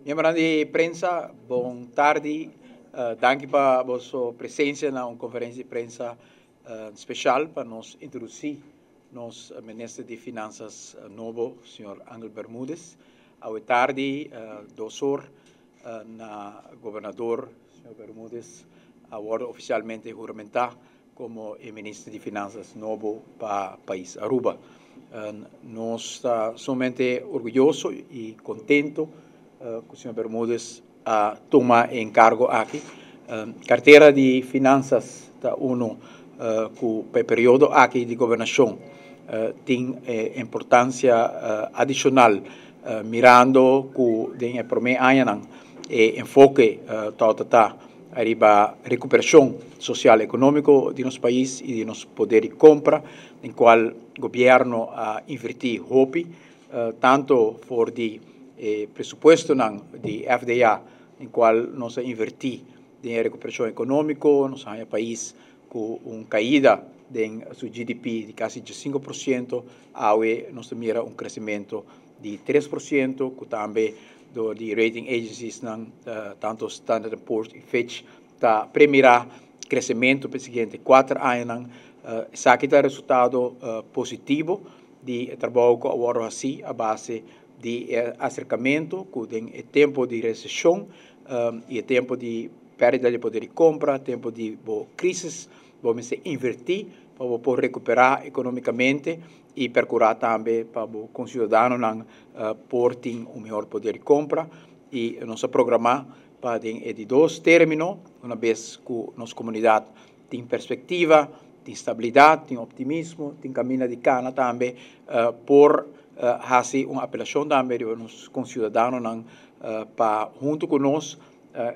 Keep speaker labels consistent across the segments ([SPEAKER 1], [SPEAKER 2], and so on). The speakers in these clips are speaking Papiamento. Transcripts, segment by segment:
[SPEAKER 1] Miembronan di prensa, bon tardi. Danki pa boso presencia na un conferencia di prensa special pa nos introduci nos Minister di Finanzas nobo, señor Angel Bermudez. Awe tardi, 2 or, na Gobernador, señor Bermudez a wordo oficialmente huramenta como e Minister di Finanzas nobo pa pais Aruba. Nos ta sumamente orguyoso y contento cu señor Bermudez a tuma e encargo aki. Cartera di Finanzas ta uno cu e periodo aki di gobernacion tin importancia adicional, mirando cu den e prome añanan e enfoke ta ariba recuperacion social economico di nos pais y di nos poder di compra, den cual gobierno a inverti hopi, tanto for di presupuesto di FDA, den cual nos a inverti den recuperacion economico. Nos a pais cu un caida di su GDP di casi 5%, awe nos mira un crecemento di 3%, cu tambe di rating agencies, tanto Standard Poor's y Fitch, ta premira crecemento pa e siguiente 4 aña. Esaki ta resultado positivo di trabou cu awor asina a base di acercamento cu e tempo di recesion y e tempo di perdida di poder di compra, tempo di bo crisis, bo mester inverti pa por recupera economicamente y percura tambe pa e conciudadanonan por tin un miho poder di compra. Y nos a programa pa e di dos termino, un biaha cu nos comunidad tin perspectiva, tin stabilidad, tin optimismo, tin caminda di cana tambe, por haci un apelacion tambe di nos conciudadanonan pa hunto cu nos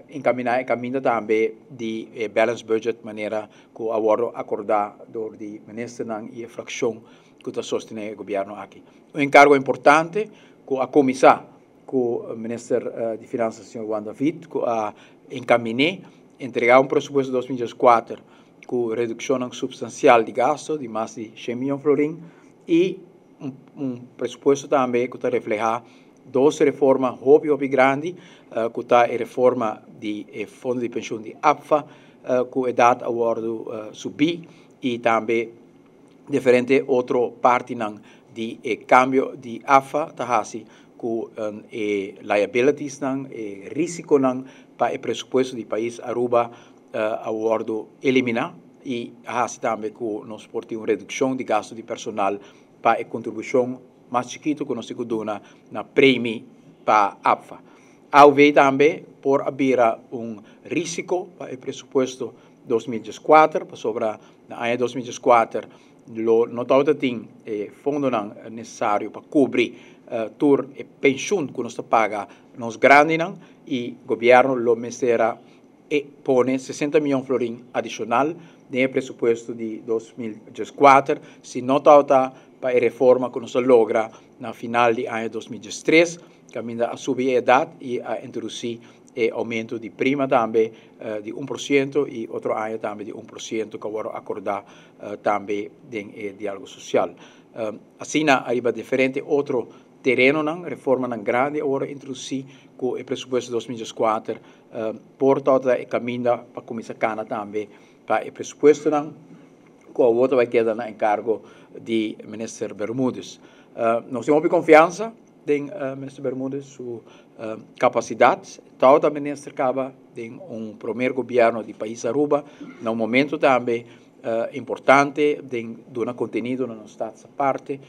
[SPEAKER 1] encamina e caminda tambe di balance budget, manera cu a wordo acorda door di ministernan y e fraccion cu ta sostene e gobierno aki. Un encargo importante cu a cuminsa cu e minister di Finanzas, señor Juan David, cu a encamina entrega un presupuesto 2014 cu reduccion substancial di gasto di mas di 100 miyon florin y un presupuesto tambe cu ta refleha dos reforma hopi hopi grandi, cu ta e reforma di fondo di pensioen di APFA, cu edad a wordo subi, y tambe diferente otro partinan di cambio di APFA ta hasi cu e liabilities nan, e risiconan pa e presupuesto di pais Aruba a wordo elimina y hasi tambe cu nos por tin un reduccion di gasto di personal pa e contribucion mas chikito cu nos duna na premie pa APFA. AOV tambe por a bira un risico pa e presupuesto 2014, pasobra na aña 2014 lo no tabatin fondo necesario pa cubri tur e pensioen cu nos ta paga nos grandinan y gobierno lo mester a pone 60 miyon florin adicional den e presupuesto di 2014, si no tabata pa e reforma cu nos a logra na final di aña 2013, caminda a subi edad y a introduci e aumento di prima tambe di 1% y otro aña tambe di 1% cu awor a acorda tambe den dialogo social. Asina, ariba diferente otro terenonan, reformanan grandi awor a introduci cu e presupuesto 2014, por ta e caminda pa cuminsa cana tambe pa e presupuestonan cu awor ta keda na encargo di minister Bermudez. Nos tin hopi confiansa den minister Bermudez su capacidad. Tabata minister caba den un prome gobierno di pais Aruba, na un momento tambe importante den duna contenido na nos Staats Aparte.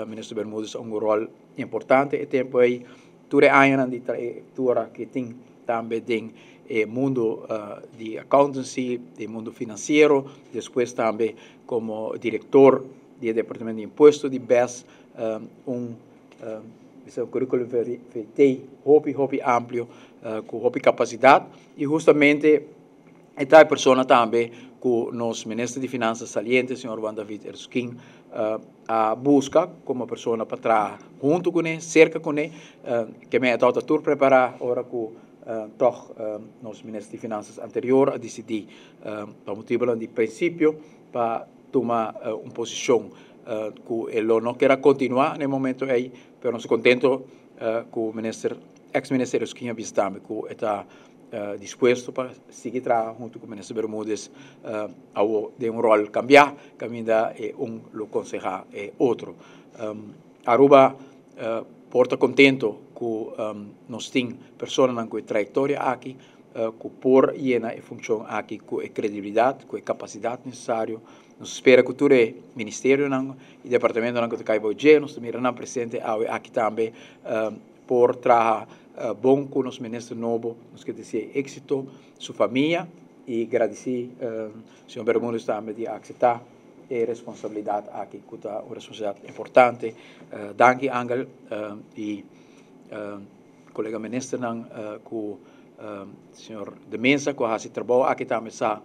[SPEAKER 1] Minister Bermudez un rol importante e tempo ey, tur aña di trayectoria cu tin tambe den mundo di accountancy, di mundo financiero, despues tambe como director di Departamento di Impuesto di BES, un curriculum vitae hopi hopi amplio, cu hopi capacidad, y hustamente e ta e persona tambe cu nos minister di Finanzas saliente, señor Juan David Erskine, a busca como persona pa traha hunto cu ne, cerca cu ne, cu mi ta tur prepara ora cu toch nos minister di Finanzas anterior a dicidi, pa motibo di principio, pa tuma un posicion cu e no kier continua na e momento ey, pero nos ta contento cu minister Ex minister Eroskin a bisa tambe ku e ta dispuesto pa sigui traha huntu ku minister Bermudez awo den un ròl kambiá kaminda e un lo konsehá e otro. Aruba por ta kontento ku nos tin personanan ku e trayektoria aki ku por yena e funshon aki ku e kredibilidat, ku e kapasidat nesesario. Nos ta spera ku tur e ministerionan i departamentonan ku ta kai bou dje, nos ta mira nan presente awe aki tambe por traha bon ku nos minister nobo. Nos ke desea éksito, su famia i gradisí señor Bermudez tambe di a akseptá e responsabilidat aki ku ta un responsabilidat importante. Danki Angel i kolega ministernan ku señor De Meza ku a hasi trabou aki tambe sa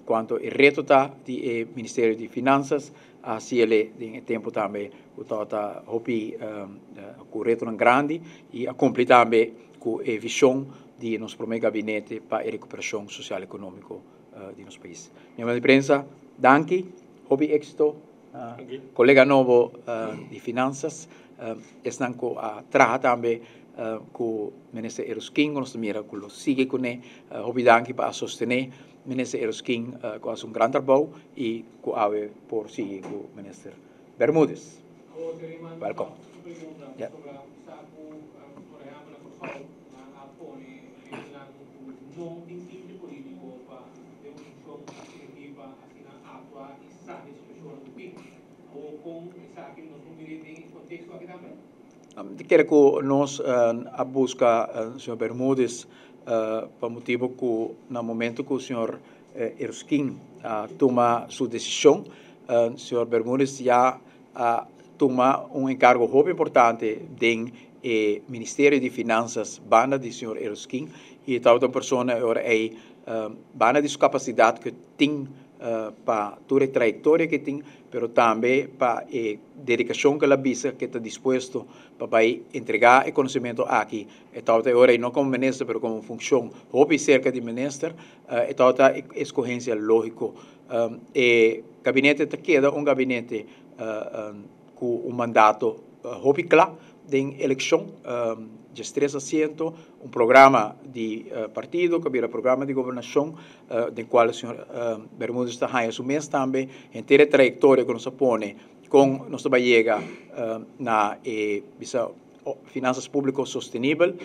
[SPEAKER 1] kuantu e reto ta di e Ministerio di Finansas a hasiele den e tempu tambe ku tabata hopi ku retonan grandi i a kumpli tambe ku e vishon di nos prome gabinete pa e rekuperashon sosial ekonómiko di nos pais. Miembro di prensa, danki, hopi éksito, kolega nobo di Finansas, esnan ku a traha tambe ku Minister Eroskin, ku nos ta mira ku lo sigui kuné, hopi danki pa a sostené Minister Eroskin ku a hasi un gran trabou i ku awe por sigui ku Minister Bermudez. Welkom. Mi ta kere ku nos a buska señor Bermudez pa motibu ku na momento ku señor Eroskin a tuma su desishon, señor Bermudez ya a tuma un enkargo hopi importante den e Ministerio di Finansas banda di señor Eroskin i e tabata un persona e ora ei banda di su kapasidat ku tin pa tur e trayektoria ku e tin, pero tambe pa e dedikashon ku el a bisa ku e ta dispuesto pa bai entregá e konosementu aki. E tabata e ora ei no komo minister pero komo funshon hopi serka di minister, e tabata e eskohensia lógiko. E gabinete ta keda un gabinete ku un mandato hopi kla den elekshon, diestres asiento, un programa di partido ku a bira programa di gobernashon den kual señor Bermudez ta haña su mes tambe. Henter e trayektoria ku nos a pone kon nos ta bai yega na e bisa finansas públiko sostenibel,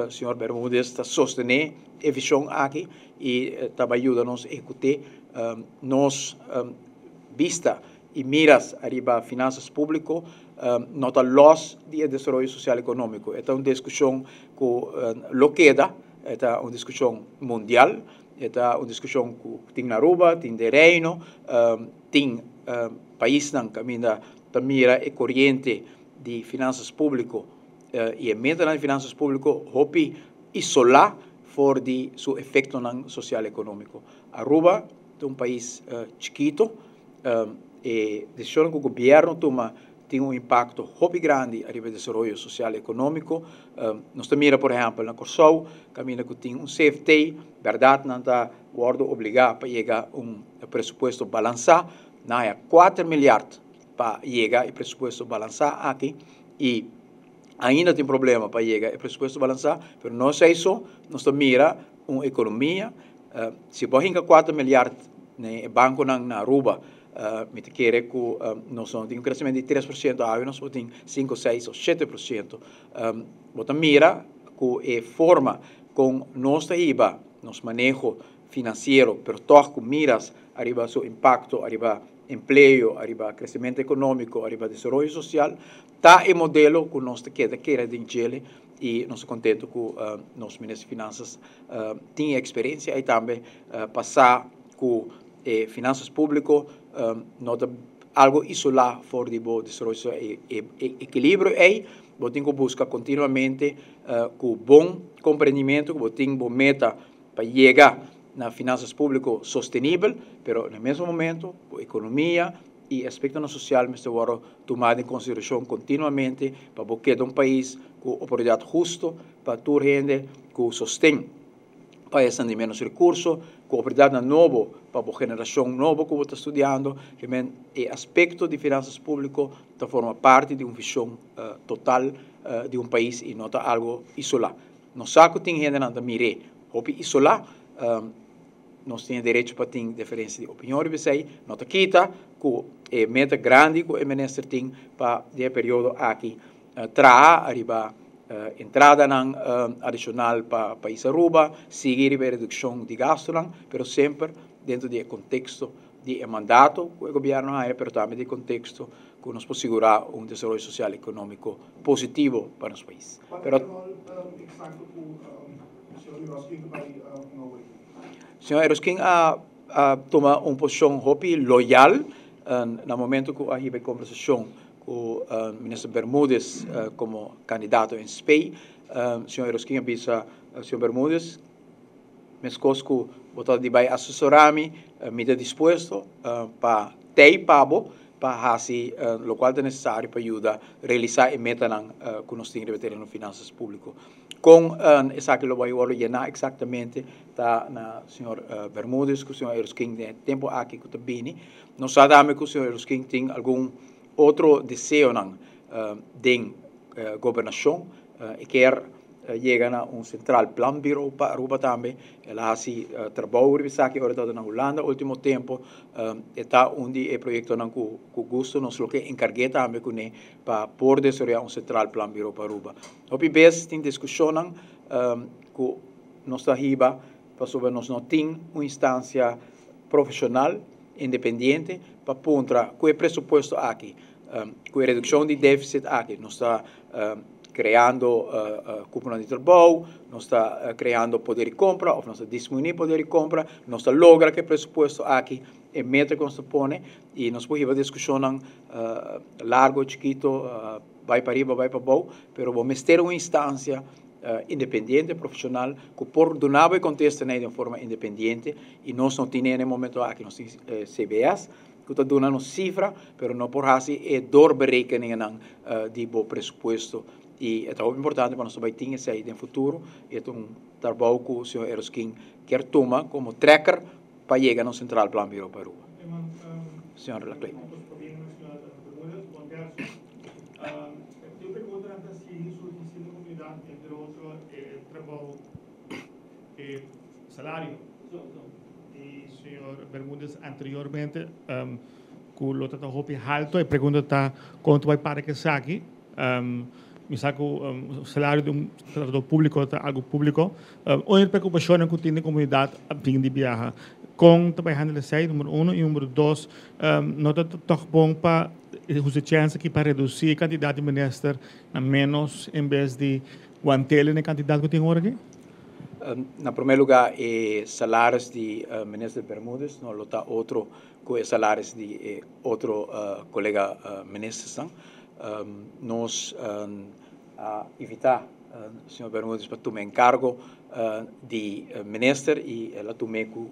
[SPEAKER 1] señor Bermudez ta sostené e vishon aki i ta bai yuda nos ehekut'é nos bista i miras ariba finansas públiko no ta lòs di e desaroyo sosial ekonómiko. E ta un diskushon ku lo keda, e ta un diskushon mundial, e ta un diskushon ku tin na Aruba, tin den Reino, tin paisnan kaminda ta mira e koriente di finansas públiko i e metanan di finansas públiko hopi isolá for di su efektonan sosial ekonómiko. Aruba ta un pais chikito. E desishonnan ku gobièrnu tuma tin un impakto hopi grandi ariba e desaroyo sosial i ekonómiko. Nos ta mira por ehèmpel na Kòrsou kaminda ku tin un CFT, bèrdat nan ta wòrdu obligá pa yega un presupuesto balansá, nan haya kuater milyard pa yega e presupuesto balansá aki i ainda tin problema pa yega e presupuesto balansá, pero no esei so, nos ta mira un ekonomia. Si bo a hinka kuater milyard den e bankonan na Aruba, mi ta kere ku nos no tin un kresementu di 3%, awe nos por tin sinku, seis o 7%. Bo ta mira ku e forma kon nos ta hiba nos maneho finansiero, pero tòg ku miras ariba su impakto ariba empleo, ariba kresementu ekonómiko, ariba desaroyo sosial, ta e modelo ku nos ta keda kere den djele i nos ta kontentu ku nos Minister di Finansas tin e eksperensia i tambe pa sa ku e finansas públiko no ta algu isolá for di bo desaroyo sosial. E ekilibrio ei bo tin ku buska kontinuamente ku bon komprendimentu ku bo tin bo meta pa yega na finansas públiko sostenibel, pero na mesmo momento bo ekonomia i aspektonan sosial mester wòrdu tumá den konsiderashon kontinuamente pa bo keda un pais ku oportunidat hustu pa tur hende, ku sosten pa esnan di ménos rekurso, ku oportunidatnan nobo pa bo generashon nobo ku bo ta studiando. E aspekto di finansas públiko ta forma parti di un vishon total di un pais i no ta algu isolá. Nos sa ku tin hendenan ta mir'é hopi isolá. Nos tin e derecho pa tin diferensia di opinion riba esei. No ta kita ku e meta grandi ku e minister tin pa den e periodo aki traha ariba entradanan adishonal pa pais Aruba, sigui riba e redukshon di gastunan, pero semper dentro di e konteksto di e mandato ku e gobièrnu haya, pero tambe di e konteksto ku nos por sigurá un desaroyo sosial ekonómiko positivo pa nos pais.
[SPEAKER 2] Cuál ta e rol exacto cu señor Yrausquin ta bay hunga hoy?
[SPEAKER 1] Señor Yrausquin a tuma un posicion hopi loyal na momento cu a hiba e conversacion cu Minister Bermudez como candidato en spe. Señor Yrausquin a bisa señor Bermudez, mescos cu bo ta di bay asesora mi, mi ta dispuesto pa tey pa bo pa haci locual ta necesario pa yuda realisa e metanan cu nos tin riba tereno finanzas publico. Con esaki lo bay wordo yena exactamente ta na señor Bermudez cu señor Eroskin den e tempo aki cu ta bini. Nos sa tambe cu señor Eroskin tin algun otro deseonan den gobernacion. E kier yega na un central planbureau pa Aruba tambe. El a haci trabou riba esaki ora e tabata na Hulanda ultimo tempo. E ta un di e proyectonan cu gusto nos lo ke encargue tambe cune pa por desaroya un central planbureau pa Aruba. Hopi bes tin discusionnan cu nos ta hiba pasobra nos no tin un instancia profesional independiente pa puntra cu e presupuesto aki, cu e reduccion di deficit aki nos ta creando cuponan di trabou, nos ta creando poder di compra of nos ta disminui poder di compra, nos ta logra cu e presupuesto aki e meta cu nos ta pone y nos por hiba discusionnan largo, chikito, bay pariba, bay pabou, pero bo mester un instancia independiente, profesional, cu por duna bo e contestanan den forma independiente y nos no tin na e momento aki, nos tin CBS cu ta duna nos cifra, pero no por haci e doorberekeningennan di bo presupuesto y e ta hopi importante pa nos ta bay tin esey den futuro y e ta un trabou cu señor Eroskin kier tuma como trekker pa yega na un Centraal Planbureau pa Aruba. Señor Laclay.
[SPEAKER 2] Señor Bermudez anteriormente cu lo ta hopi halto e pregunta ta con ta bay para cu esaki. Mi sa cu salario di un trabajador publico ta algo publico. Un di e preocupacionnan cu tin den comunidad a bin di biaha. Con ta bay handle esey, numero uno. Y numero dos, no ta toch bon pa usa e chance aki pa reduci e cantidad di minister na menos en bes di wantele na e cantidad cu tin ora aki?
[SPEAKER 1] Na prome lugar e salaris di minister Bermudez no lo ta otro cu e salaris di e otro colega ministersnan. Nos a invita señor Bermudez pa tuma encargo di minister y el a tum'e cu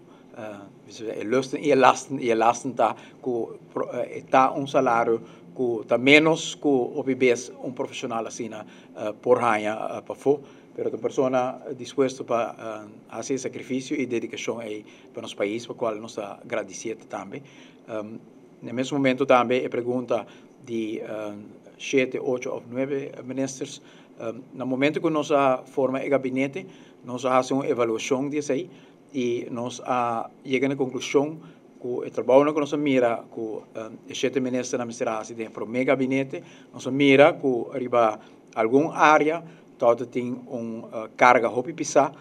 [SPEAKER 1] e lusten y e lasten y e lasten ta cu e ta un salario cu ta menos cu hopi bes un profesional asina por haña pafó. Pero ta un persona dispuesto pa haci e sacrificio y dedicacion ey pa nos pais, pa cual nos ta gradiciete tambe. Na e mes momento tambe e pregunta di shete, ocho of nuebe ministers, na momento cu nos a forma e gabinete, nos a haci un evaluacion di esey y nos a yega na e conclusion cu e trabounan cu nos a mira cu e shete ministernan mester a haci den e prome gabinete, nos a mira cu riba algun area Tòg ta tin un karga hopi pisá.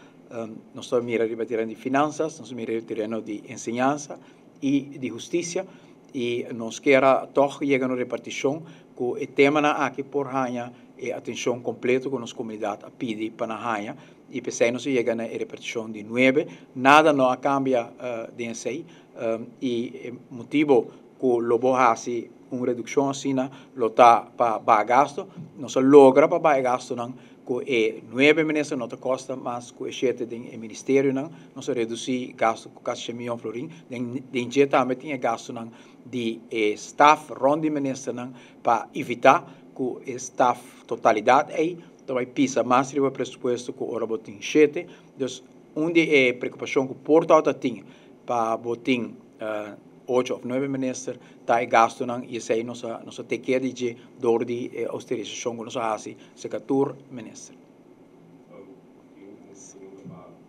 [SPEAKER 1] Nos ta mira riba tereno di finansas, nos ta mira riba tereno di enseñansa i di hustisia i nos kier a tòg yega na un repartishon ku e temanan aki por haña e atenshon kompleto ku nos komunidat a pidi pa nan haña i p'esei nos a yega na e repartishon di nuebe. Nada no a kambia den esei i e motibu ku lo bo hasi un redukshon asina lo ta pa baha gasto. Nos a logra pa baha e gastonan ku e nuebe minister no ta kosta mas ku e shete den e ministerionan. Nos a redusí gasto ku kasi shen miyon florin. Den den dje tambe tin e gastonan di e staf rònt di ministernan pa evitá ku e staf totalidat ei ta bai pisa mas riba presupuesto ku ora bo tin shete. Dus un di e preokupashon ku por tabata tin pa bo tin ocho of nuebe minister ta e gastonan y esey nos a nos a take di dje door di e austerisashon cu nos a haci cerca tur minister.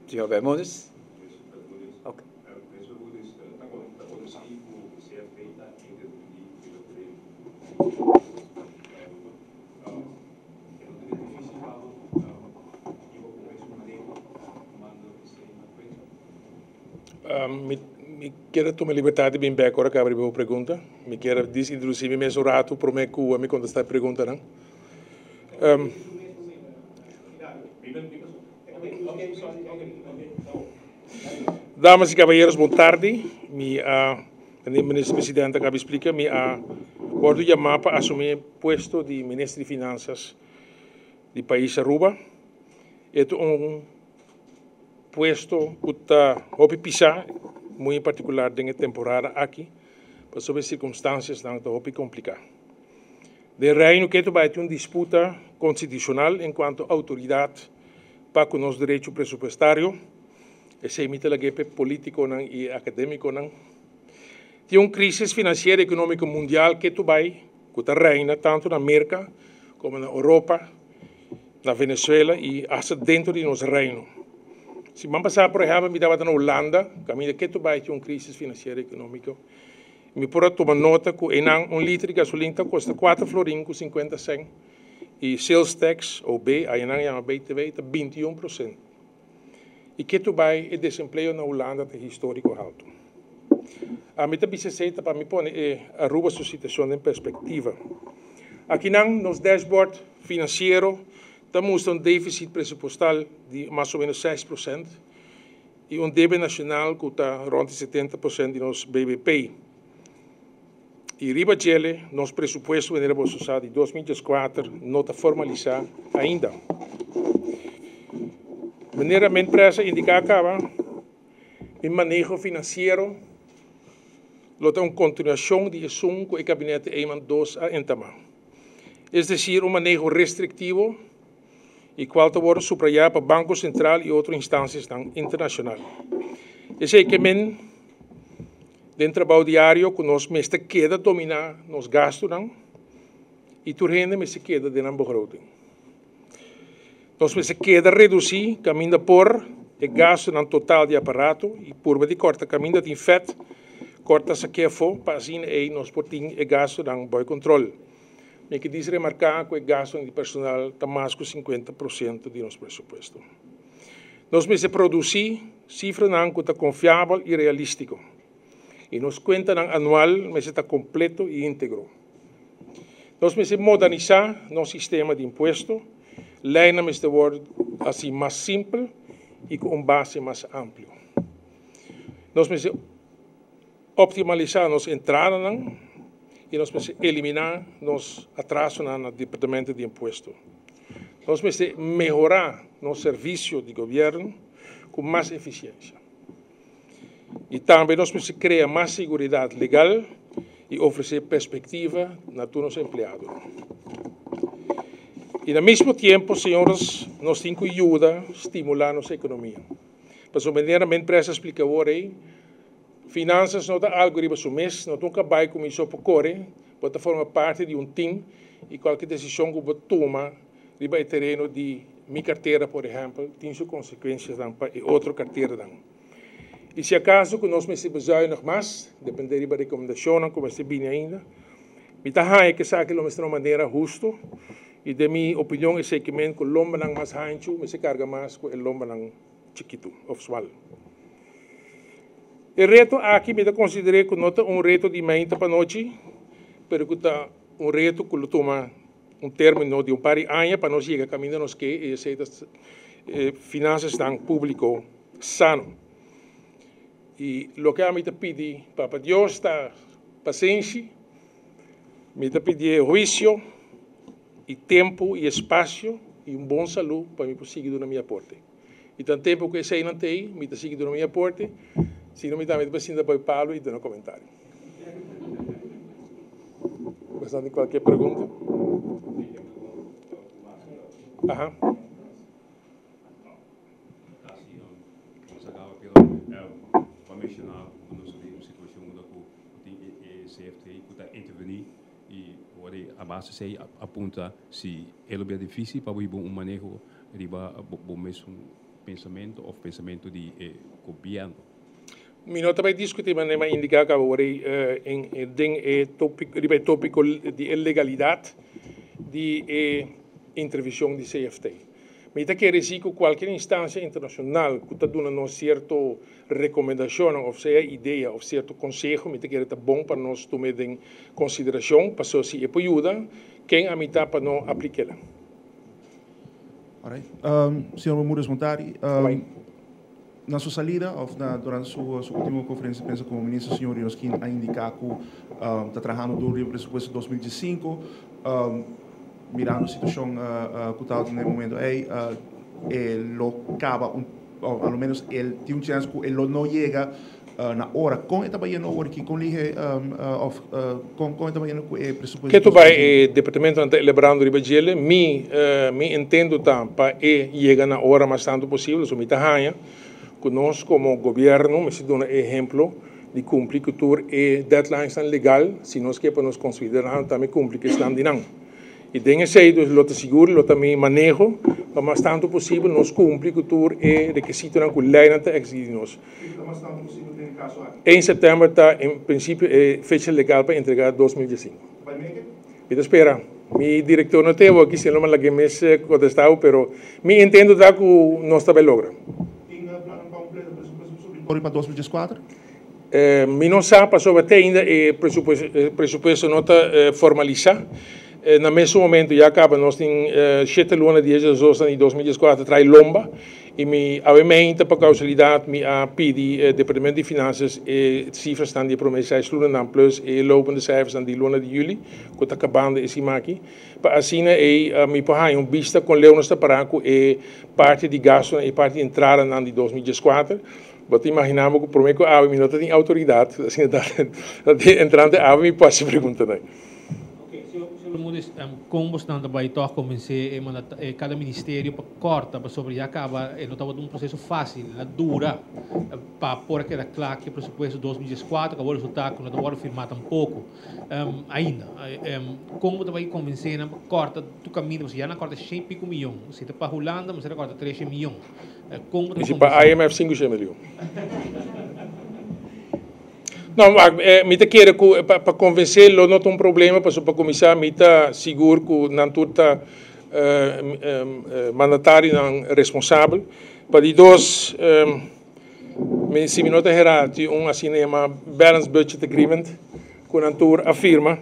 [SPEAKER 1] Señor Bermudez. Ok.
[SPEAKER 3] Mi kier tuma libertad di bin bek ora caba riba bo pregunta. Mi kier dis introduci mi mes un rato prome cu mi contesta e preguntanan. Damas y caballeros, bon tardi. Mi a, Minister Presidente a caba di splica, mi a wordo yama pa asumi e puesto di Minister di Finanzas di pais Aruba. E ta un puesto cu ta hopi pisa, muy en particular den e temporada aki, pasobra e circunstanciasnan ta hopi complica. Den Reino ketu bai tin un disputa constitucional en cuanto autoridad pa cu nos derecho presupuestario. Esey mi ta lag'e p'e politiconan y e academiconan. Tin un crisis financiero y economico mundial ketu bai cu ta reina tanto na Merca como na Europa, na Venezuela y hasta dentro di nos Reino. Siman pasa por ehempel mi tabata na Hulanda caminda ketu bai tin un crisis financiero y economico. Mi por a tuma nota ku einan un liter di gasolin ta kosta kuater florin ku sinkuenta sèn i sales tax, OB, ayanan yama btw, ta 21%. I ketu bai e desempleo na Hulanda ta históriko haltu. Ami ta bisa esei ta pa mi pone e Aruba su situashon den perspektiva. Akinan nos dashboard finansiero ta mustra un défisit presupostal di mas o ménos 6%. I un debe nashonal ku ta rònt di 70% di nos BBP. I riba djele, nos presupuesto manera boso sa di 2014 no ta formalisá ainda. Manera mi empresa indiká kaba, mi maneho finansiero lo ta un kontinuashon di esun ku e gabinete Eman dos a entamá. Es desir, un maneho restriktivo y cual ta wordo subraya pa Banco Central y otro instanciasnan internacional. Esey ke men den trabao diario cu nos mester keda domina nos gastonan y tur hende mester keda den nan begroting. Nos mester keda reduci caminda por e gastonan total di aparato y purba di corta caminda tin vet, corta saque afo pa asina ey nos por tin e gastonan boy control. Mi ke dis remarká ku e gastunan di personal ta mas ku 50% di nos presupuesto. Nos mester produsí sifranan ku ta konfiabel i realístiko. I nos kuentanan anual mester ta kompleto i íntegro. Nos mester modernisá nos sistema di impuesto, leinan mester wòrdu hasi mas simpel i ku un base mas amplio. Nos mester optimalisá nos entradanan i nos mester eliminá nos atrasonan na Departamento di Impuesto. Nos mester mehorá nos servisio di gobièrnu ku mas efisiensia. I tambe nos mester krea mas siguridat legal i ofresé perspektiva na tur nos empleadonan. I na mismo tiempo, señores, nos tin ku yuda stimulá nos ekonomia. Pasobra manera mi empresa a splika awor ei, Finanzas no ta algo riba su mes, no ta un cabai cu mi so por core, bo ta forma parti di un team y cualke decision cu bo tuma riba e tereno di mi cartera por ehempel tin su consecuenciasnan pa e otro carteranan. Y si acaso cu nos mester bezuinig mas, depende riba recomendacionnan cu mester bini ainda, mi ta haya cu esaki lo mester na un manera husto y den mi opinion esey ke men cu lombanan mas hancho mester carga mas cu e lombanan chikitu of smal. E reto aki mi ta konsider'é ku no ta un reto di meinta pa nochi, pero ku ta un reto ku lo tuma un término di un par di aña pa nos yega kaminda nos ke i esei ta e finansasnan públiko sano. I loke ami ta pidi Papa Dios ta pasenshi, mi ta pidié huisio i tempu i espasio i un bon salú pa mi por sigui duna mi aporte. I tan tempu ku eseinan ta ei, mi ta sigui duna mi aporte, si no mi tambe ta por sinta bai Pablo i duna komentario. Boso tin kualke pregunta? Aha.
[SPEAKER 4] A base esei a punta si e lo bira difícil pa bo hiba un maneho riba bo mesun. pensamento of pensamento di e gobierno?
[SPEAKER 3] Mi no ta bay discuti manera mi a indica caba ora ey den e topico, riba e topico di e legalidad di e intervencion di CFT. Mi ta kere si cu cualkier instancia internacional cu ta duna nos cierto recomendacionnan of sea idea of cierto conseho mi ta kere ta bon pa nos tum'e den consideracion pasobra si e por yuda ken ami ta pa no aplique'la.
[SPEAKER 5] Alright. Señor Bermudez Montari, na su salida of na durante su ultimo conferencia de prensa como minister, señor Yoskin a indica cu ta trahando duro riba presupuesto 2015, mirando situacion cu ta na e momento ey, e lo caba un, of a lo menos el tin un chance cu e lo no yega na ora. Con e ta bayendo awor aki? Con lihe of con con e ta bayendo cu e presupuesto?
[SPEAKER 3] Ketu bai e departamentonan ta elaborando riba djele. Mi mi intento ta pa e yega na ora mas tanto posibel. So mi ta haña cu nos como gobierno mester duna e ehemplo di cumpli cu tur e deadlinesnan legal si nos ke pa nos considerando tambe cumpli cu esnan di nan. I den esei dus lo ta sigur lo ta mi maneho pa mas tantu posibel nos kumpli ku tur e rekisitonan ku leinan ta eksigi di nos.
[SPEAKER 5] Kiko ta mas tantu posibel den e kaso aki?
[SPEAKER 3] En sèptèmber ta en prinsipio e fecha legal pa entregá 2015.
[SPEAKER 5] Ta bai meke?
[SPEAKER 3] Mi ta spera. Mi direktor no ta awor aki si no mi a laga e mes kontestá bo pero mi intento ta ku nos ta bai logra.
[SPEAKER 5] Tin plannan pa un pleno presupuesto suplitorio pa 2014?
[SPEAKER 3] Mi no sa pasobra te ainda e presupuesto no ta formalisa. Na mesun momento ya caba nos tin shete luna di e dos di 2014 trae lomba y mi awe meinta pa causalidad mi a pidi e Departamento di Finanzas e cifrasnan di e prome seis lunanan plus e lopende cijfersnan di luna di juli cu ta cabando e siman aki pa asina ey mi por haya un bista con leu nos ta para cu e parti di gastonan y parti di entradanan di 2014. Bo ta imaginá bo ku promé ku awe mi no ta tin outoridat, asina ta entrante awe mi por hasi preguntanan.
[SPEAKER 6] Oké, señor Bermudez, kon bosnan ta bai tòg konvensé e mandata e kada ministerio pa kòrta pasobra ya kaba e no tabata un proseso fásil, el a dura pa por a keda kla ku e presupuesto 2014 ku awor resultá ku no ta wòrdu firmá tampoko ainda. Kon bo ta bai konvensé nan pa kòrta tur kaminda pasobra ya nan a kòrta shen i piko miyon, si ta pa Hulanda mester a kòrta treshen miyon.
[SPEAKER 3] I si pa IMF 500 milyon. No, wak, mi ta kere ku pa konvensé lo no ta un problema, pasobra pa kuminsá mi ta sigur ku nan tur ta mandatarionan responsabel. Pa di dos, mi si mi no ta herá tin un asina yamá Balanced Budget Agreement ku nan tur a firma.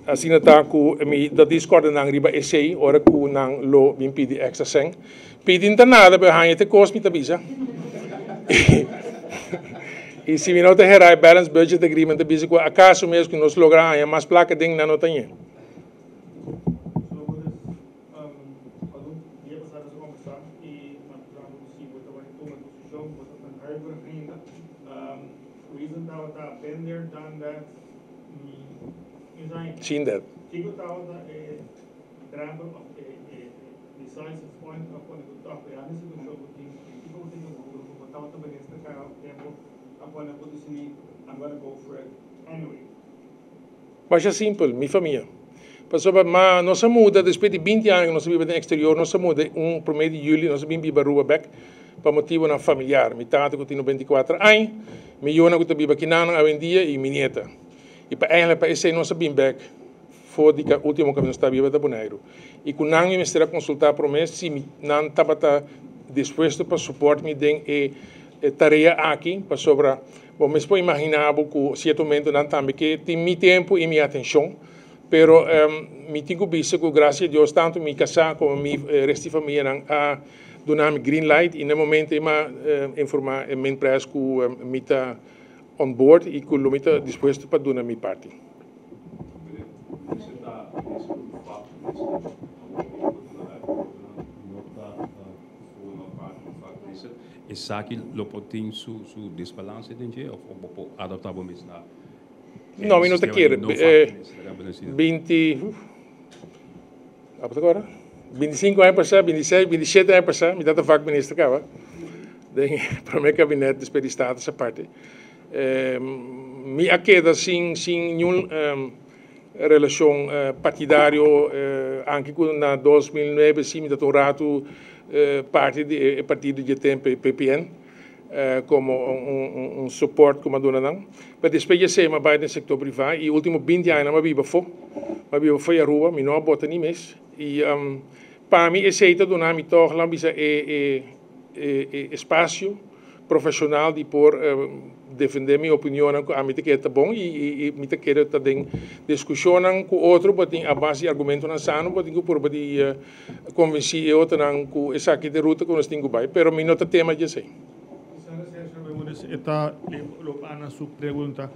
[SPEAKER 3] Asina ta ku mi ta discorda nan riba esei ora ku nan lo bin pidi extra sèn. Pidi n'ta nada, pero haña te kos mi ta bisa. I si mi no ta hera e Balanced Budget Agreement ta bisa ku akaso mes ku nos logra haña mas plaka den nan no ta ñe. Seen that. Masha simpel, mi famia. Pasobra ma nos a muda despues di binti aña ku nos a biba den eksterior, nos a muda un prome di juli nos a bin biba Aruba bek pa motibonan familiar. Mi tata ku tin 94 aña, mi yunan ku ta biba kinanan awendia i mi nieta. I pa eigenlijk pa esei nos a bin bek. For di ka ultimo kaminda nos ta biba ta Boneiru. I ku nan mi mester a konsultá promé si mi nan tabata dispuesto pa suport mi den e tarea aki, pasobra bo mes por imaginá bo ku sierto momento nan tambe ke tin mi tempu i mi atenshon. Pero mi tin ku bisa ku grasia a Dios tantu mi kasá komo mi rest di famianan a duna mi green light i na e momento ei mi a informá e Minpres ku mi ta on board i ku lo mi ta dispuesto pa duna mi parti.
[SPEAKER 4] Esaki lo por tin su su desbalance den dje of bo por adapta bo mes na
[SPEAKER 3] e No, mi no ta
[SPEAKER 4] sistema
[SPEAKER 3] kere.
[SPEAKER 4] di no vakminister?
[SPEAKER 3] 20, ora? 25 aña pasá, 26, 27 aña pasá, mi tabata vakminister kaba den e prome kabinet despues di Status Aparte. Mi a keda sin sin niun relashon partidario anke ku na 2009 si mi ta un ratu. Parti di e partido dje tempo e PPN como un support cu mi a duna nan. Pero despues dje esey mi a bay den sector priva y ultimo binti añanan mi a biba afo. Mi a biba afo di Aruba, mi no a bota ni mes. Y pa mi esey ta duna mi tog, laat mi bisa, e espacio profesional di por defende mi opinionnan cu ami ta kere ta bon y mi ta kere ta den discusionnan cu otro bo tin a base di argumentonan sano bo tin cu purba di Konvensí e otronan ku esaki ta e ruta ku nos tin ku bai, pero mi no ta tema dje esei.
[SPEAKER 2] Señor Bermudez, e ta loop aan na su pregunta.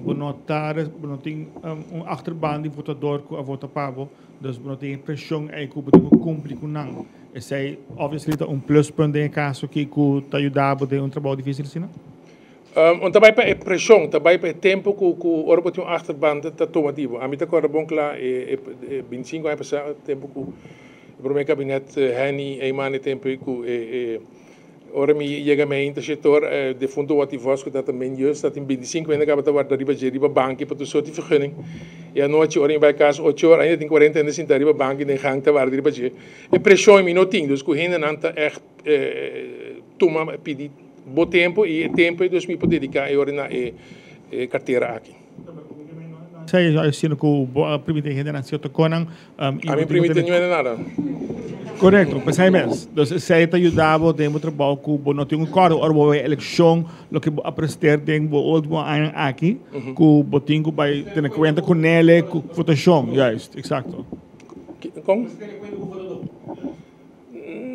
[SPEAKER 2] Bo no ta, bo no tin un achterban di votador ku a vota pa bo, dus bo no tin e preshon ei ku bo tin ku kumpli ku nan. Esei obviously ta un pluspunt den e kaso aki ku ta yuda bo den un trabou difisil asina?
[SPEAKER 3] Un ta bai pa e preshon, ta bai pa e tempu ku ku ora bo tin un achterban ta tuma di bo. Ami ta kòrda bon kla e e bintisinko aña pasá tempu ku e promé kabinet Henny Eman e tempu ei ku e e ora mi yega mi ainda shetor e defunto Watty Vos ku tabata men jeus tabatin bintisinko hende kaba ta warda riba dje riba banki pa tur sorti vergunning i anochi ora mi bai kas ocho ora ainda tin kuarenta hende sinta riba banki den gang ta warda riba dje. E preshon mi no tin dus ku hendenan ta ègt tuma pidi Bo tempo y e tempo dus mi por dedica e ora na e cartera aki.
[SPEAKER 2] Esei a siendo cu bo a primiti hendenan cierto conan.
[SPEAKER 3] Ami primiti niun hende nada.
[SPEAKER 2] Correcto, pesey mes. Dus esei ta yuda bo den bo trabou cu bo no tin un corda ora bo bay eleccion loke bo a presteer den bo ultimo añanan aki cu bo tin cu bay tene cuenta cu nele cu votacion. Juist, exacto.
[SPEAKER 3] Con?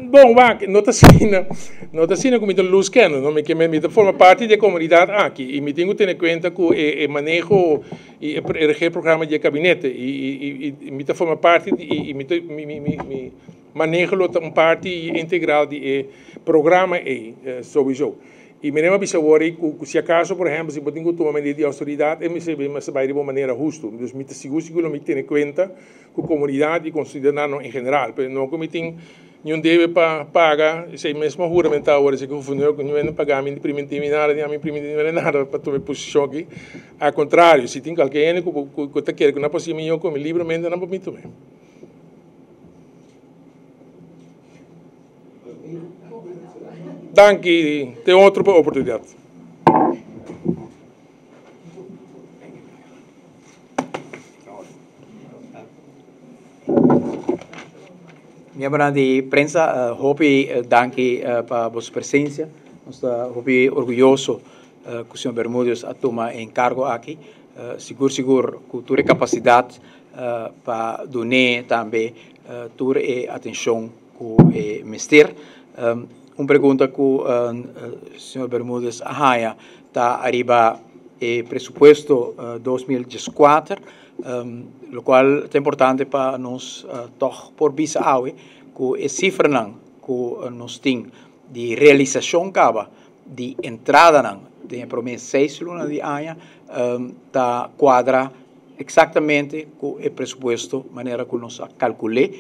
[SPEAKER 3] Bon, wak, no ta asina, no ta asina ku mi ta lus kende, no. Mi ke mi ta forma parti di e komunidat aki i mi tin ku tene kuenta ku e maneho i e regeerprogramma di e kabinete i i mi ta forma parti di i mi ta mi mi mi maneho lo ta un parti integral di e programa ei souiso. I mi a bisa awor ei ku si akaso por ehèmpel si bo tin ku tuma medida di outoridat e mester mester bai riba un manera hustu. Dus mi ta sigur sigur lo mi tene kuenta ku komunidat i konsiudadano en general. Pero no ku mi tin niun debe pa paga, esei mesmo huramentá awor esei ku guvernor ku niun hende paga mi ni primintí mi nada ni ami primintí niun hende nada pa tuma e posishon aki. Al kontrario, si tin kualke hende ku ta kere ku nan por hasi mihó ku mi libremente nan por bin tum'é. Danki, te otro oportunidat.
[SPEAKER 1] Miembronan di prensa, hopi danki pa boso presencia. Nos ta hopi orguyoso cu señor Bermudez a tuma e encargo aki. Sigur sigur cu tur e capacidad pa dun'é tambe tur e atencion cu e mester. Un pregunta cu señor Bermudez a haya ta ariba e presupuesto 2014, locual ta importante pa nos tog por bisa awe cu e cifranan cu nos tin di realisacion caba di entradanan den e prome seis luna di aña ta cuadra exactamente cu e presupuesto manera cu nos a calcul'e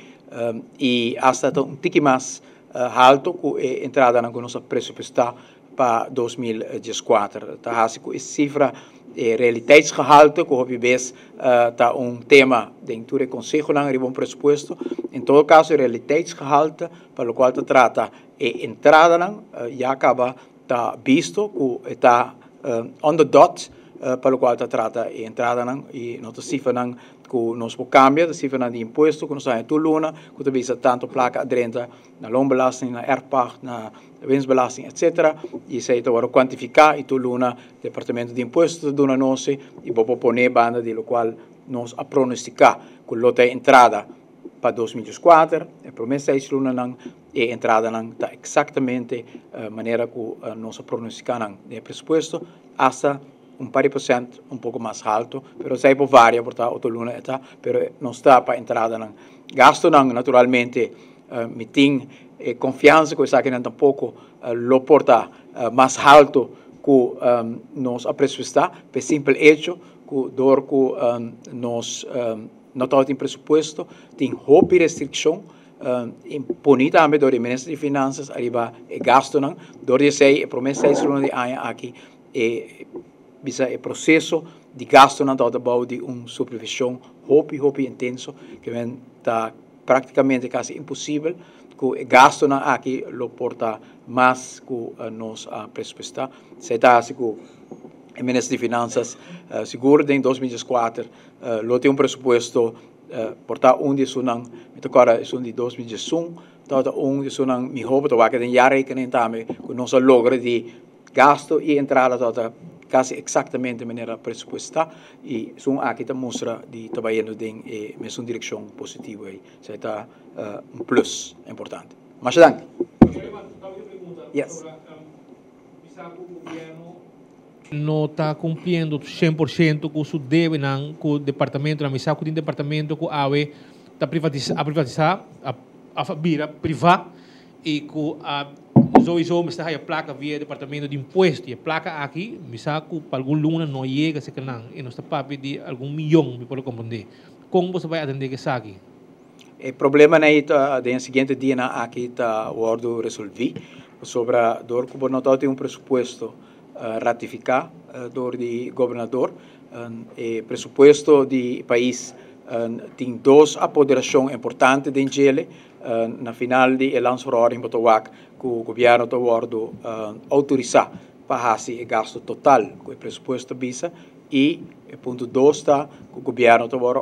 [SPEAKER 1] y hasta ta un tiki mas halto cu e entradanan cu nos a presupuesta pa 2014. Ta haci cu e cifra, e realiteitsgehalte, cu hopi bes ta un tema den tur e consehonan riba un presupuesto. En todo caso e realiteitsgehalte pa locual ta trata e entradanan ya caba ta bisto cu e ta on the dot pa locual ta trata e entradanan y no ta cifranan cu nos por cambia, ta cifranan di impuesto cu nos ta haña tur luna cu ta bisa tanto placa a drenta na loonbelasting, na erfpacht, na winstbelasting etcetera y esey ta worde cuantifica y tur luna departamento di impuesto ta duna nos y bo por pone banda di locual nos a pronostica cu lo ta e entrada pa 2014, e prome seis lunanan e entradanan ta exactamente manera cu nos a pronostica nan den e presupuesto, hasta un par di procent un poco mas halto, pero esey por varia, por ta otro luna e ta, pero nos ta pa entradanan. Gastonan naturalmente mi tin e confiansa cu esakinan tampoco lo por ta mas halto cu nos a presupuesta, p'e simpel hecho cu door cu nos no tabatin presupuesto, tin hopi restriccion imponi tambe door di Minister di Finanzas ariba e gastonan. Door di esey e prome seis luna di aña aki e bisa e proceso di gastonan tabata bou di un supervision hopi hopi intenso ke men ta practicamente casi imposibel. ku e gastunan aki lo por ta mas ku nos a presupuestá. Esei ta hasi ku e Minister di Finansas sigur den 2014 lo tin un presupuesto por ta un di esunnan, mi ta kòrda esun di 2011 tabata un di esunnan mihó, bo ta wak den jaarrekening tambe ku nos a logra di gasto i entrada tabata kasi eksaktamente manera presupuestá i esun aki ta mustra di ta bayendo den e mesun direkshon positivo ei. Esei ta un plus importante. Masha danki. Yes.
[SPEAKER 6] No ta cumpliendo 100% cu su debenan cu departamentonan. Mi sa cu tin departamento cu awe ta privatisa, a privatisa, a, a bira priva y cu a sowieso mester haya placa via e departamento di impuesto. Y e placa aki, mi sa cu pa algun luna no yega cerca nan. Y nos ta papia di algun miyon, mi por a comprende. Con boso bay atende cu esaki?
[SPEAKER 1] E problemanan ei ta den e siguiente dianan aki ta wordo resolvi, pasobra dor cu bo no ta tin un presupuesto ratifica dor di gobernador, e presupuesto di pais tin dos apoderacion importante den djele. Na final di e landsverordening bo ta wak cu gobierno ta wordo autorisa pa haci e gasto total cu e presupuesto ta bisa. I e punto dos ta ku gobièrnu ta wòrdu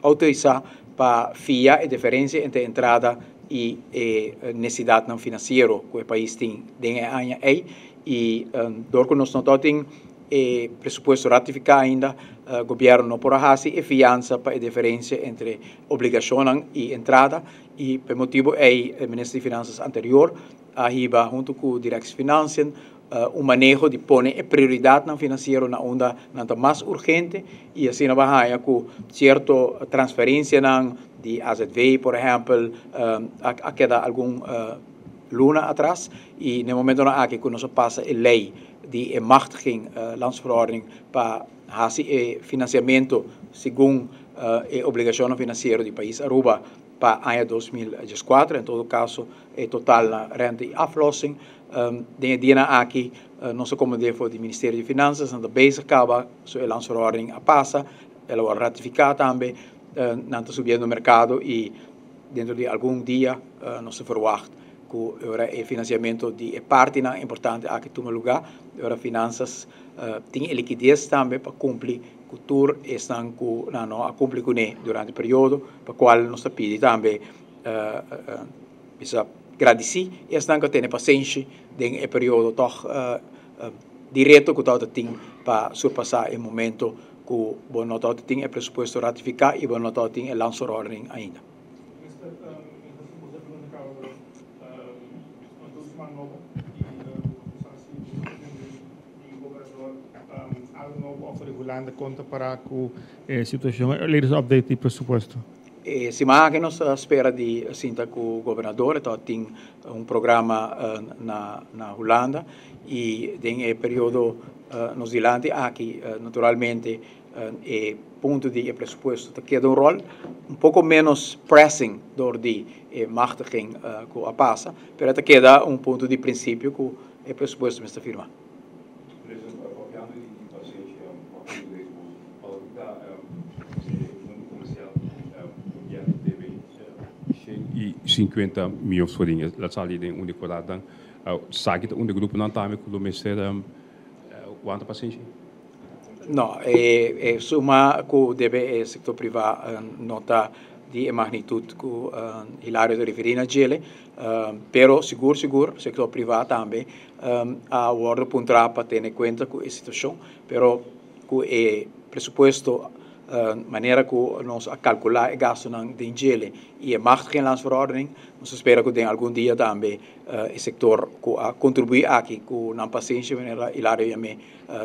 [SPEAKER 1] outorisá pa fia e diferensia entre entrada i e nesidatnan finansiero ku e pais tin den e aña ei. I dor ku nos no tabatin e presupuesto ratifiká ainda, gobièrnu no por a hasi e fiansa pa e diferensia entre obligashonnan i entrada. I pa e motibu ei e minister di Finansas anterior a hiba huntu ku Directie Financiën un maneho di pone e prioridatnan finansiero na unda nan ta mas urgente i asina bo a haña ku sierto transferensianan di AZV por ehèmpel a keda algun luna atras i na e momentonan aki ku nos a pasa e lei di e machtiging landsverordening pa hasi e finansiamentu segun e obligashonnan finansiero di pais Aruba pa aña 2014, en todo kaso e total na rente i aflossing. Den e dianan aki nos a komand'é for di Ministerio di Finanzas, nan ta bezig kaba su e landsverordening a pasa, el a wòrdu ratifiká tambe, nan ta subiendo merkado i dentro di algun dia nos ta verwagt ku e ora e finansiamentu di e partinan importante aki tuma lugá, e ora Finanzas tin e likides tambe pa kumpli ku tur esnan ku nan no a kumpli kuné durante e periodo, pa kual nos ta pidi tambe bisa gradisí esnan ku a tene pasenshi den e periodo tòg di reto ku tabata tin pa surpasá e momento ku bo no tabata tin e presupuesto ratifiká i bo no tabata tin e landsverordening ainda. E siman aki nos ta spera di sinta ku gobernador, e tabatin un programa na na Hulanda i den e periodo nos dilanti aki naturalmente e punto di e presupuesto ta keda un ròl un poko ménos pressing dor di e machtiging ku a pasa, pero e ta keda un punto di prinsipio ku e presupuesto mester firma.
[SPEAKER 4] President, papiando di di pasenshi, papiando di bo, pa loke ta e mundo comercial, gobierno debe 150 miyon florin, la sali den un di coratnan. Saki ta un di gruponan tambe cu lo mester wanta pasenshi?
[SPEAKER 1] No, e suma cu debe e sector priva no ta di e magnitud cu Hilario ta referi na djele, pero sigur sigur sector priva tambe a wordo puntra pa tene cuenta cu e situacion, pero cu e presupuesto manera cu nos a calcula e gastonan den djele y e machtiging landsverordening, nos ta spera cu den algun dia tambe e sector cu a contribui aki cu nan pasenshi manera Hilario yam'e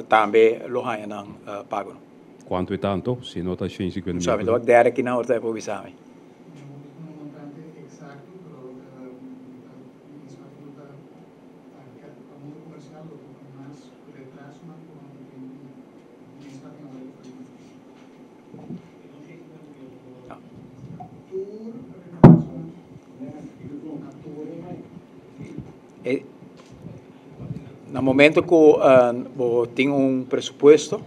[SPEAKER 1] tambe lo haña nan pago.
[SPEAKER 4] Cuanto e tanto? Si no ta 150 mil.
[SPEAKER 1] Mi ta wak derde kinan ora ta e por bisa mi. Na momento ku bo tin un presupuesto,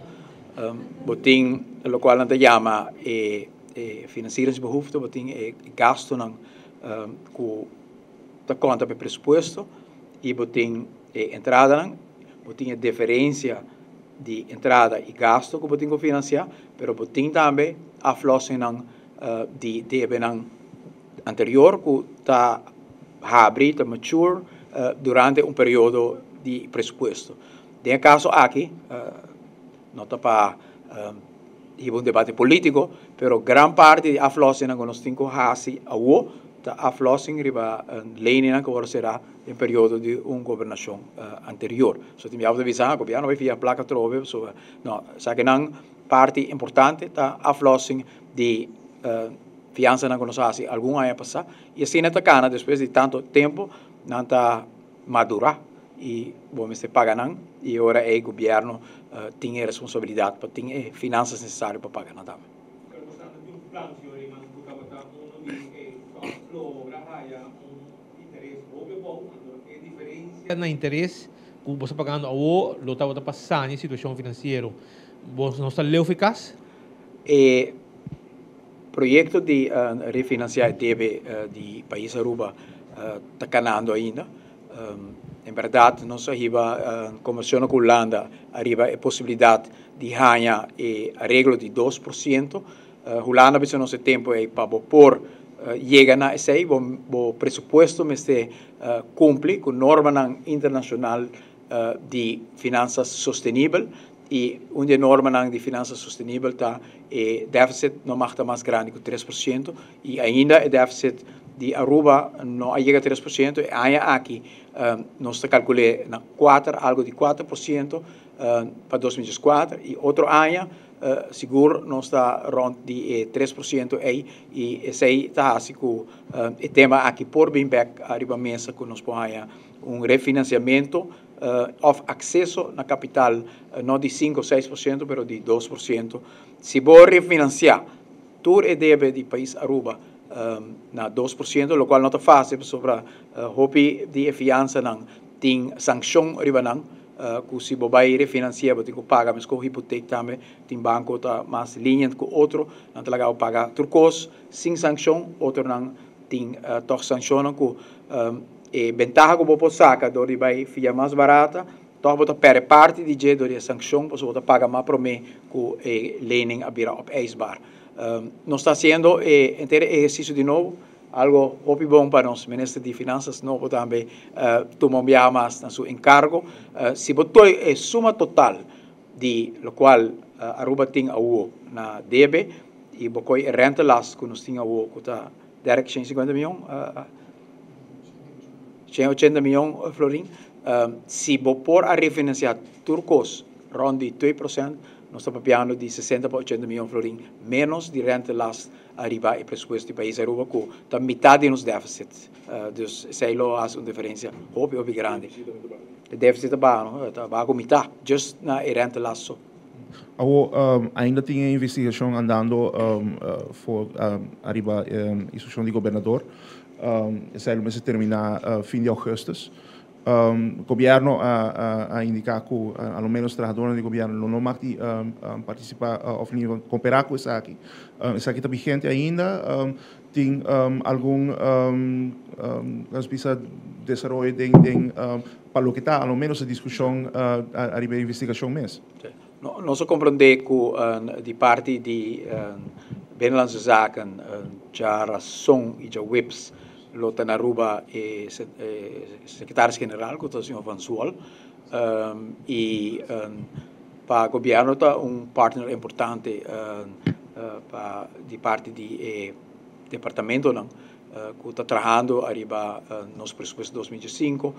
[SPEAKER 1] bo tin lokual nan ta yama e financieringsbehoefte, bo tin e gastunan ku. ta konta pa e presupuesto i bo tin e entradanan, bo tin e diferensia di entrada i gasto ku bo tin ku finansiá, pero bo tin tambe aflossingnan di debenan anterior ku ta habri, ta mature durante un periodo di presupuesto. Den e kaso aki no ta pa hiba un debate politico, pero gran parti di aflossingnan ku nos tin ku hasi awo ta aflossing riba leynan ku wòrdu será den periodo di un gobernashon anterior. So tin biaha bo ta bisa, ah, gobierno bai fia plaka atrobe pasobra no, esakinan parti importante ta aflossing di fiansanan ku nos a hasi algun aña pasá i asina ta kana despues di tantu tempu nan ta madurá i bo mester paga nan i ora ei gobièrnu tin e responsabilidat pa tin e finansas nesesario pa paga nan tambe.
[SPEAKER 6] Pero bo sa no tin un plan, señor Eman, ku tabata uno di e ku a logra haya un interes hopi abou, anto e diferensia na interes ku bo sta pagando awo lo tabata pa sani e situashon finansiero. Bo no sta leu fi kas?
[SPEAKER 1] E proyecto di refinancia e debe di pais Aruba ta canando ainda. En berdad nos a hiba conversacionnan cu Hulanda ariba e posibilidad di haña e areglo di 2%. Hulanda a bisa nos e tempo ey pa bo por yega na esey bo presupuesto mester cumpli cu normanan internacional di finanzas sostenibel y un di e normanan di finanzas sostenibel ta e deficit no mag ta mas grandi cu 3% y ainda e deficit di Aruba no a yega 3%, e aña aki nos ta calcul'e na cuater, algo di 4% pa 2014 y otro aña sigur nos ta rond di e 3% ey y esey ta haci cu e tema aki por bin bek ariba mesa cu nos por haya un refinanciamento of acceso na capital no di 5 o 6% pero di 2%. Si bo refinancia tur e debe di pais Aruba na 2%, locual no ta facil pasobra hopi di e fianzanan tin sancion riba nan, cu si bo bay refinancia bo tin cu paga mesco hipoteek tambe, tin banco ta mas lenient cu otro, nan ta laga bo paga tur cos sin sancion, otronan tin toch sancionnan cu E bentaha ku bo por saka dor di bai fia mas barata, tòg bo ta pèrdè parti di dje dor di e sankshon pasobra bo ta paga mas promé ku e lening a bira opeisbaar. Nos ta hasiendo e henter e ehersisio di nobo, algo hopi bon pa nos Minister di Finansas nobo tambe tuma un biaha mas na su enkargo. Si bo toi e suma total di lokual Aruba tin awo na debe i bo koi e rentelast ku nos tin awo ku ta Derek 150 mion, 180 mion florin. Si bo por a refinancia tur cos rond di 2%, nos ta papiando di 60 pa 80 mion florin menos di rentelast ariba e presupuesto di pais Aruba cu ta mitad di nos deficit. Dus esey lo haci un diferencia hopi hopi grandi. E deficit ta baha, no? Ta baha cu mitad, just na e rentelast so.
[SPEAKER 5] Awor, ainda tin e investigacion andando for ariba e instruccion di gobernador. Esei lo mester termina fin di augustus. Gobierno a indica cu a lo menos trahadornan di gobierno lo no mag di participa of ni coopera cu esaki. Esaki ta vigente ainda. Tin algun nos bisa desaroyo den pa loke ta a lo menos e discusion ariba e investigacion mes.
[SPEAKER 1] Nos a comprende cu di parti di Binnenlandse Zaken djarason y djaweps lo ta na Aruba e secretaris general cu ta señor Van Zwol y pa gobierno ta un partner importante pa di parti di e departamentonan cu ta trahando ariba nos presupuesto 2005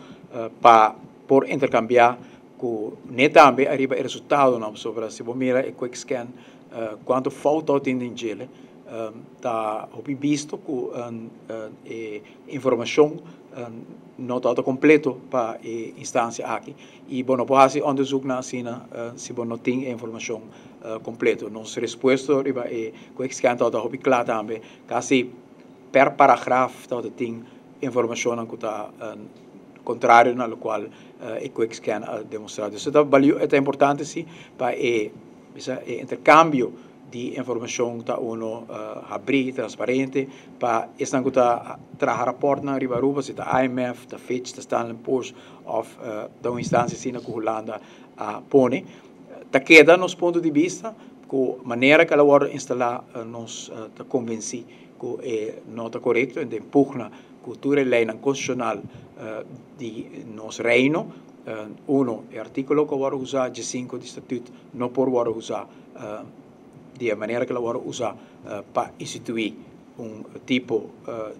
[SPEAKER 1] pa por intercambia cu ne tambe ariba e resultadonan pasobra si bo mira e quick scan cuanto fout tawata tin den djele ta hopi bisto cu e informacion no tawata completo pa e instancia aki y bo no por haci onderzoeknan asina si bo no tin e informacion completo. Nos respuesto riba e quick scan tawata hopi cla tambe, casi per paragraf tawata tin informacionnan cu ta contrario na locual e quick scan a demostra. Dus e ta importante si pa e bisa e intercambio. di informacion ta uno habri, transparente, pa esnan cu ta traha raportnan riba Aruba, si ta IMF, ta Fitch, ta Standard Poor's of ta un instancia asina cu Hulanda a pone. Ta keda nos punto di bista cu manera cu el a wordo instala nos ta convenci cu e no ta corecto en den pugna cu tur e leynan constitucional di nos Reino. Uno, e articulo cu a wordo usa, djesinco di Statuut, no por wordo usa di e manera cu el a wordo usa pa institui un tipo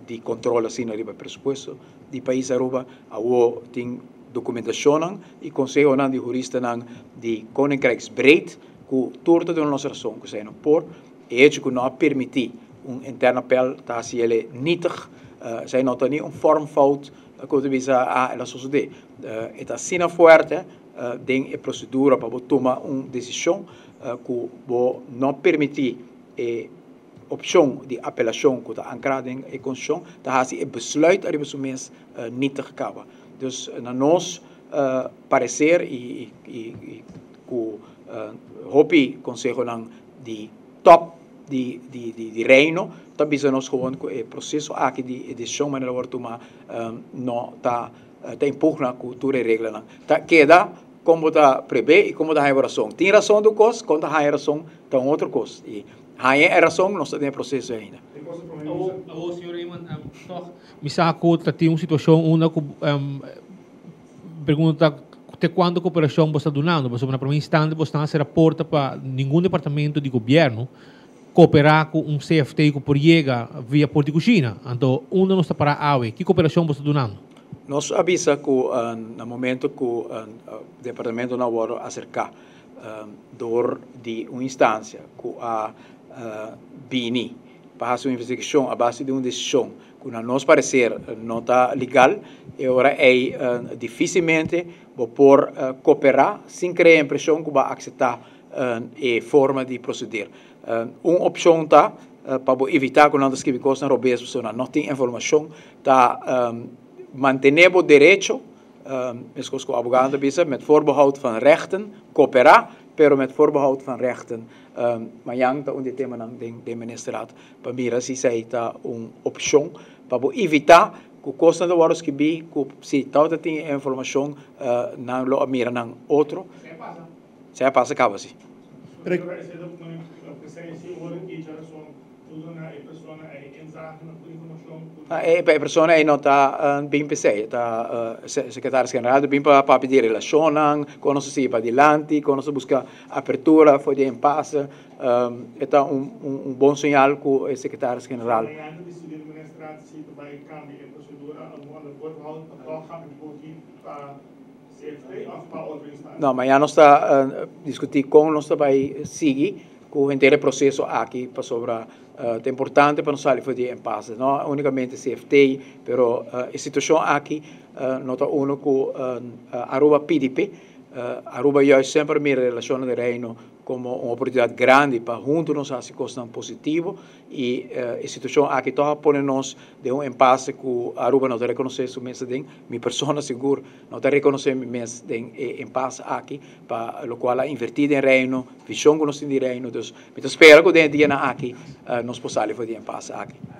[SPEAKER 1] di control asina riba e presupuesto di pais Aruba. Awo tin documentacionnan y consehonan di huristanan di Koninkrijksbreed cu tur ta duna nos rason cu esey no por. E hecho cu no a permiti un interne appel ta haci el nietig. Esey no ta ni un vormfout cu ta bisa ah el a sosode. E ta asina fuerte den e procedura pa bo tuma un decision cu bo no permiti e opcion di apelacion cu ta ancra den e constitucion ta haci e besluit ariba su mes nietig caba. Dus na nos parecer y cu hopi consehonan di top di Reino ta bisa nos gewoon cu e proceso aki di e decision manera worde tuma no ta ta impugna cu tur e reglanan. Ta keda con bo ta prebe y con bo ta haya bo razon. Tin razon ta un cos, con ta haya razon ta un otro cos. Y haya e razon nos ta den e proceso ainda.
[SPEAKER 6] Awor, señor Raymond, toch mi sa cu ta tin un situacion unda cu pregunta ta te cuanto cooperacion bo sta dunando, pasobra na prome instante bo stan a cera porta pa ningun departamento di gobierno coopera cu un CFT cu por yega via Porta di Cushina. Anto, unda nos ta para awe? Ki cooperacion bo sta dunando?
[SPEAKER 1] Nos a bisa cu na momento cu departamentonan a wordo acerca door di un instancia cu a bini pa haci un investigacion a base di un decision cu na nos parecer no ta legal, e ora ey dificilmente bo por coopera sin crea impresion cu bo a acepta e forma di proceder. Un opcion ta pa bo evita cu nan ta scribi cosnan robes pasobra nan no tin informacion, ta mantene bo derecho, mescos cu abogadonan ta bisa, met voorbehoud van rechten, coopera, pero met voorbehoud van rechten. Mañan ta un di e temanan den den ministerraad pa mira si esei ta un opcion pa bo evita cu cosnan ta wordo scribi cu si tawata tin e informacion nan lo a mira nan otro. Esei a pasa caba si. E persona ei no ta bin p'esei, ta sekretaris general ta bin pa papia di relashonnan, kon nos ta sigui padilanti, kon nos ta buska apertura for di e impase. E ta un bon señal ku e sekretaris general. No, mañana nos ta diskutí kon nos ta bai sigui ku henter e proseso aki pasobra ta importante pa nos sali for di e impasse. No únikamente CFT, pero e situashon aki no ta uno ku Aruba pidi p'e. Aruba juist semper mira relashonnan di Reino komo un oportunidat grandi pa huntu nos hasi kosnan positivo i e situashon aki tòg a pone nos den un impasse ku Aruba no ta rekonosé su mes aden, mi persona sigur no ta rekonosé mi mes den e impasse aki pa lokual a invertí den Reino, vishon ku nos tin di Reino, dus mi ta spera ku den e dianan aki nos por sali for di e impasse aki.